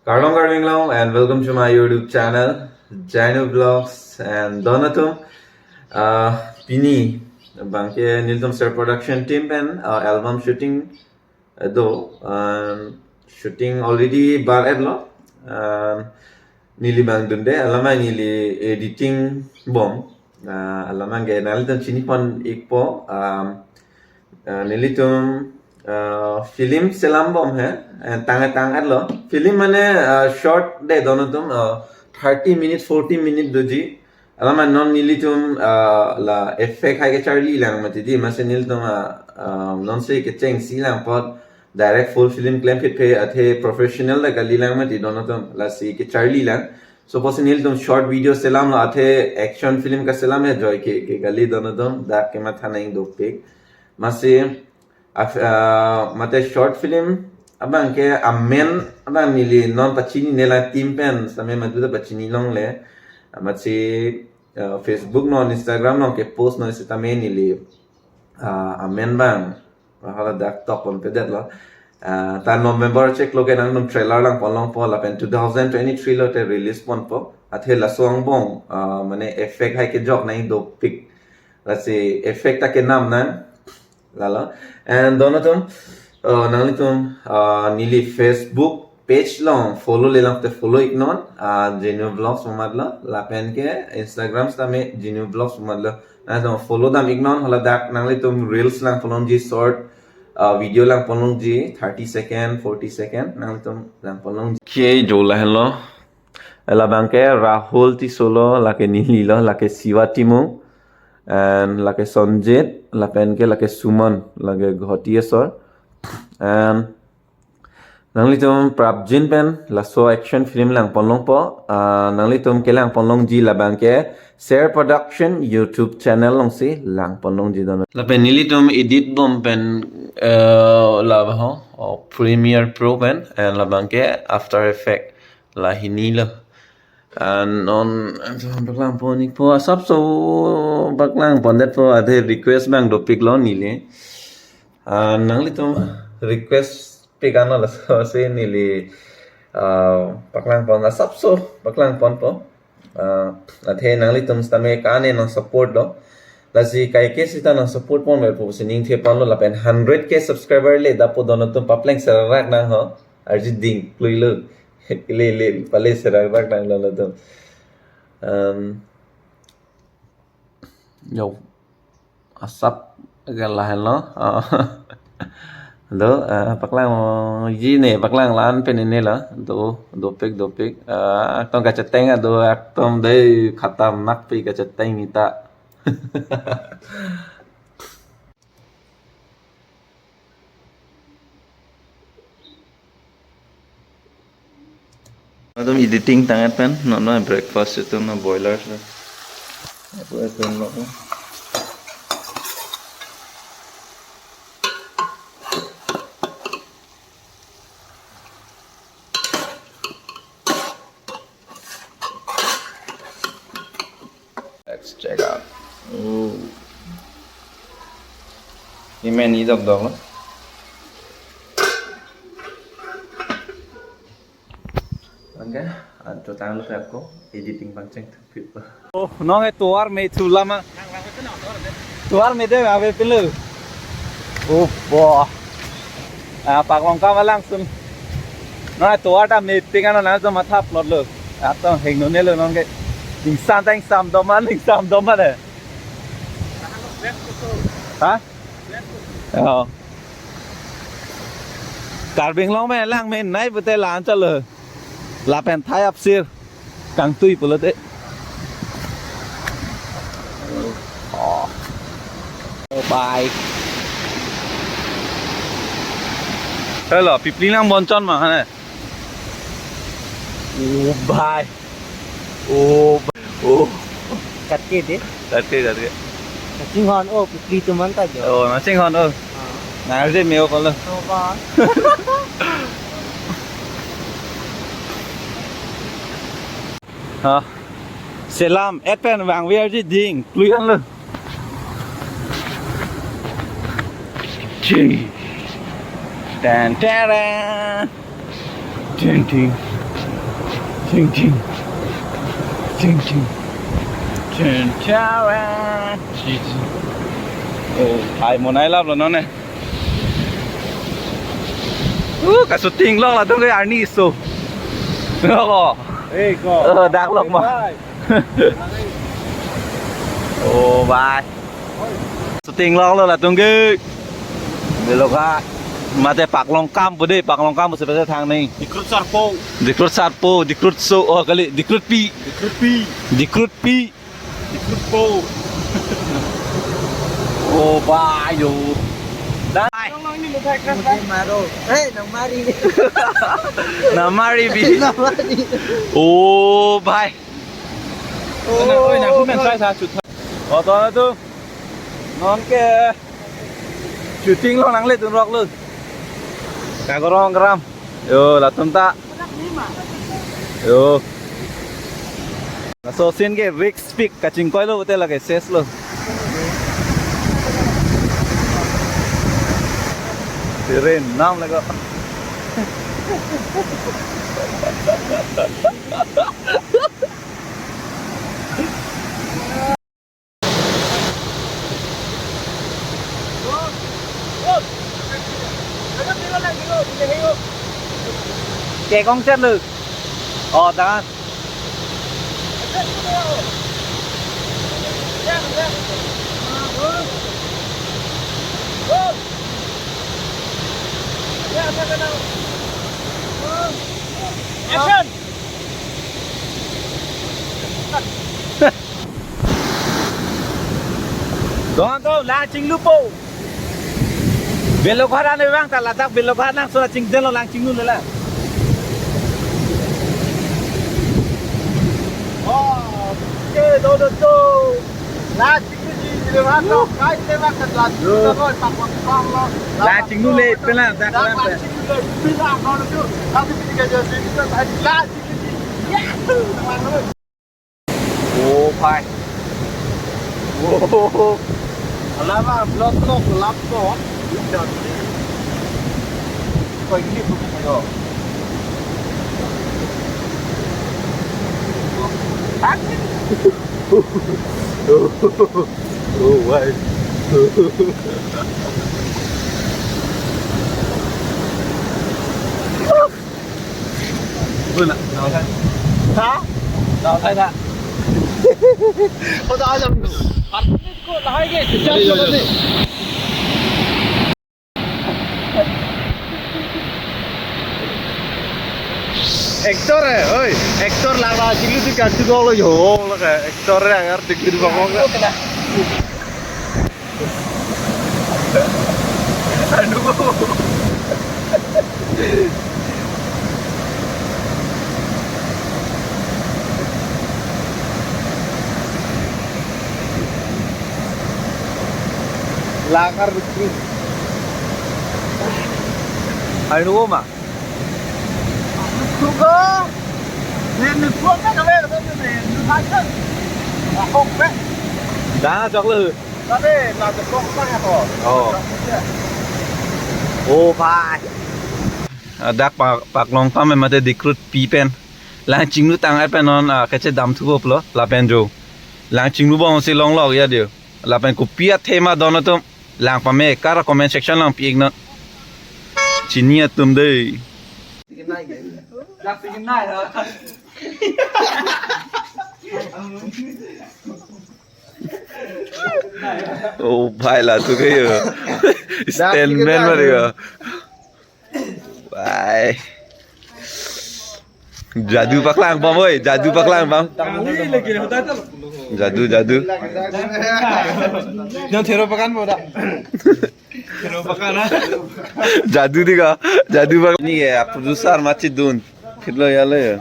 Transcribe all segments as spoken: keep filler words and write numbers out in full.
Kardom Karbi Anglong and welcome to my YouTube channel, Jainu Vlogs and don atum. Uh, pini abangke nelitum Ser Production team pen uh, album shooting uh, do. Um, shooting already bar-etlo. Um, neli abang dunde, alamai neli editing bom. Uh, alamai ke nanglitum chinipon-ikpo. Um, uh, nelitum uh, film selam bom he, eh, tang tang-etlo. Film mane uh, short de don atum uh, thirty minute, forty minute doji. Alamai non nelitum uh, la effect hai kecharli lang mati di, amatsi nelitum uh, uh, non si kechengsi lang apot direct full film klemphit phe, athe professional ta kali lang mati don atum, lasi kecharli lang. So pusi nelitum short video selamlo, athe action film kaselam he, joi ke, ke kali don atum, dak kematha nang dopik. Amatsi af- ah, mate short film abangke amen abang neli non pachinine la team pen sitame madu ta pachini longle. Amatsi uh, Facebook non, Instagram non kepost non sitame neli uh, amen abang hala dak tok ponpedetlo. Uh, ta November chiklo ke nangtum trailer langpon longpo, lapen two thousand twenty-three lote release ponpo. Athe laso angbong uh, mane effect hai kejok nang dopik. Lasi effect ta kenam nang. Lalo. And don atum, uh, nanglitum uh, neli Facebook page along follow-le lang te follow-iknon, uh, Jainu Vlogs pu amatlo, lapen ke Instagram sitame Jainu Vlogs pu amatlo. Nangtum follow dam-iknon, hala dak nanglitum reels langpon longji, short uh, video langpon longji, thirty second, forty second, nanglitum langpon longji. Okay, jo lahenlo. Labangke Rahul Tisso lo, lake nelilo, lake Siva Timung, and lake Sonjit, lapen ke lake Suman, lake Ghoti asor. And nanglitum prapjin pen laso action film langpon longpo, uh, nanglitum kelangpon longji labangke Ser Production YouTube channel alongsi langpon longji don. Lapen nelitum edit bom pen uh, la ho, oh, Premiere Pro pen, and labangke After Effect, la hini lo. And non, and so paklangpon-ikpo, asapso paklangpondetpo, athe request abang dopiklo neli. And nanglitum request pik ano laso si neli uh, paklangpon, asapso paklangponpo. Uh, athe nanglitum sitame kane nang support lo. Lasi kaike sita nang support ponpo pusi ningthe ponlo, lapen hundred K subscriber le dapo don atum, papleng serak nang ho. Arjit Ding, klui lo. Ile, ile, pale serak rak nang don atum. Um, yo, asap ke lahenlo. Uh, do, uh, paklangji ne, paklang lan pen ne lo. Do, dopik, dopik. Uh, atum kacheteng do, atum dei khatarnak pi kacheteng ita. Atum editing tang-et pen, non non breakfast itum non boiler. Apa itum non? Let's check out. Oh. Imen idok dok lo. Okay, anto tanglo pe ako editing pangcheng thupit pa. Oh, non ke tovar me thu lama. Tovar me de ave pinlo. Oh, boh. Ah, paklong kama langsung. Non tovar ta me ping ano nangtum matha plot lo. Atum hingno ne lo non ke. Ingsam ta ingsam doma, ingsam doma de. Ha? Oh. Karbi Anglong me lang me nai pute lan chalo. Lapen thai apsir. Kangtui pulote. Oh. Oh, bye. Hello, pipli lang bonchon ma hane. Oh, bye. Oh, bye. Oh. Katke de? Katke, katke. Nangchinghon, oh, pipli atum anta jo. Oh, nangchinghon, oh. Ah. Nang arje me-o kolo. Oh, bye. Ha. Selam, et pen vangverji ding, klui anlo. Ching. Tan, taran. Ting, ting. Ching ching. Ching ching. Ching ching. Ching ching. Oh, hai monai laplo non ne. Uh, ka shooting long latum ke arni so. Ko. Eh, ko. Oh, dak long ma. Hai. Oh, bye. Shooting longlo latum ke. Belok ha. Mate Paklongkam pu dei, Paklongkam pu sebelah thang ni. Dikrut Sarpo. Dikrut Sarpo, Dikrut So, oh kali, Dikrut Pi. Dikrut Pi. Dikrut Pi. Dikrut Po. Oh, bye yo. Bye. Maro. Hey, nang mari. Nang mari bi. Nang mari. Oh, bye. Oh, oi, nang kumen sai sa chut. Oh, to na tu. Non ke shooting lo nangle tun rok lo. Ka gorong gram. Yo, latum ta. Yo. Laso scene ke risk pick kachingkoi lo hotel lake ses lo. Sirin nam lego. Ke kong chat lu. Oh, tangan. Action! Dong ko lang chinglu po. Belok haran vang ta ladak belok haran so chingdelo lang chinglu lela. Oh, ke do do do. Lang chinglu ji, di vang to kai le vang ta lang chinglu lo pak pak lo. Lang chinglu le pela dak lang chinglu le pela ko do. Tapi ketika jadi kita lang chinglu ji. Ya. Oh, bye. Oh. Alama blok blok lap ko. Koi gini bukan ayo. Oh, bye. Bula, nau sai. Ha? Nau sai ta. Ko ta jam. Ko lahai ke, jam ko ni. Actor hai, oi. Actor lak la chinglu di kan tu lo yo, lak actor hai, agar tik di bang bang. Aduh. Lakar bikin. Ayo, ma. Suka. Nen ni suka kan, kami kan nen ni suka. Aku pe. Dah, cok lu. Tapi, na de kok na ya ko. Oh. Oh, bye. Ah, dak Pak, Paklongkam mate Dikrut Pi pen. Lang chinglu tang ai pen non, ah, kachedam thupo plo, lapen jo. Lang chinglu bom si long lok ya dio. Lapen kopi athema don atum. Lang pame kar comment section lang pi-ik non. Chini atum dei. Oh, bhai, la tu kayo. Stand man mari ka. Bye. Jadu paklang bom, oi. Jadu paklang bom. Jadu, jadu. Yang thero pakan mo da. Thero pakan, ha? Jadu di ka. Jadu pak. Ni ya, producer mati dun. Phit lo ya lo ya.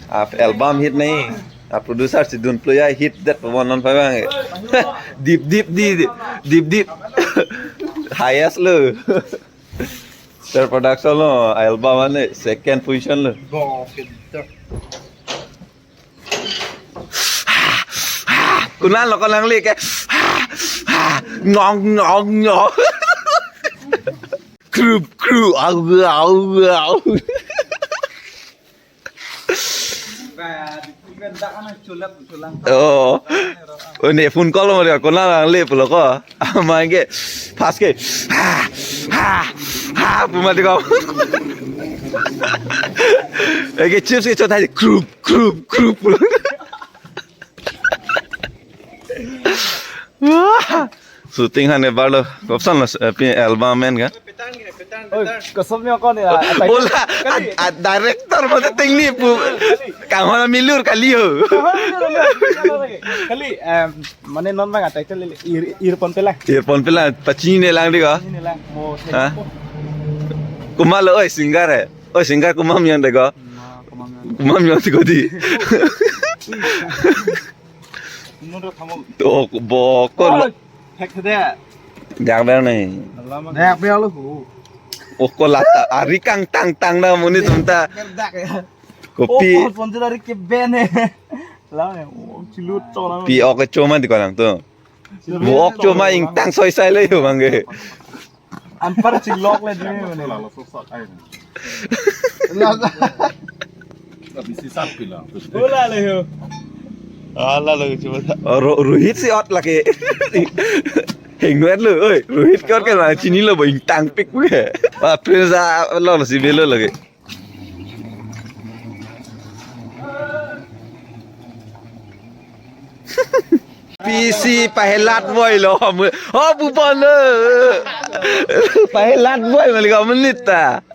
Ap album hit nahi. Ap producer si dun plo ya hit det pabon non pabang. Deep, deep, di, di, deep, deep. Highest lo. Star Production lo album ane second position lo. Bo, filter. Kunal lo ko nangli ke. Ngong, ngong, ngong. Krup, krup, au, au, au. Oh. Oh, ne phone call mo dia, kona lang le pulo ko. Amang ke, pas ke. Ha, ha, ha, pu mati ko. Eke chips ke chot hai, krup, krup, krup. Wah. Shooting han ebar lo, kopsan lo, eh, pi album men ka? Oi, kosom yo kon ya. Ola, a, a, director mo te tingni pu. Kang hona milur kali ho. Kali, em, mane non bang a title le, ir, irpon pela. Irpon pela, pachini ne lang di ko. Ini lang, mo. Ha? Kumalo, oi, singer hai. Oi, singer kumam yang de ko. Kumam yang de ko di. Menurut kamu? To, bokol. Oi, hack deh. Jangan nih. Alamak. Nek biar lu. Oh, ko lata. Ari kangtang tang na muni tumta. Kerdak ya. Kopi. Oh, sponsor dari keben eh. Lah ya, oh, cilut cona. Pi ok coma di kolang tu. Bu ok coma ingtang soi sai le yo mangge. Anpar chilok le dini mane. Lalu susah ai. Lalu. Tapi si sapi lah. Bola le ho. Ala lo cuma. Oh, Ro-, Rohit si ot lagi. Hengwet lo, oi. Rohit ke ot kan chinilo bo ingtang pik pu ke. Wah, Prince a lo si belo lagi. P C pahelat boy lo. Oh, bupon lo. Pahelat boy malik menit ta.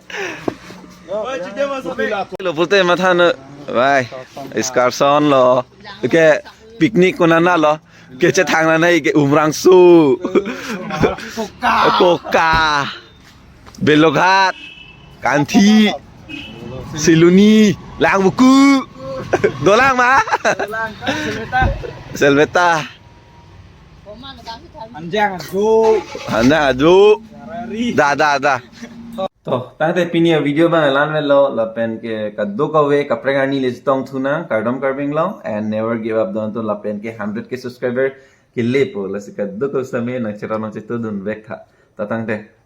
Lo pulote matha no. Wai. Excursion lo. Oke, picnic konana lo. Kechethang nana ke Umrangso. Koka. Koka. Beloghat, Kanthi, Siluni, Langbuku. Dolang ma? Selbeta. Anjang aju. Anjang aju. Da, da, da. To, tangte pini a video bang lan velo lapen ke kadokave kaprek arni le chetong thunang kardom Karbi Anglong and never give up don to lapen ke hundred K subscriber ke lepo lasi kadokave same nang chera nang chetu dun vek tha. Ta tangte.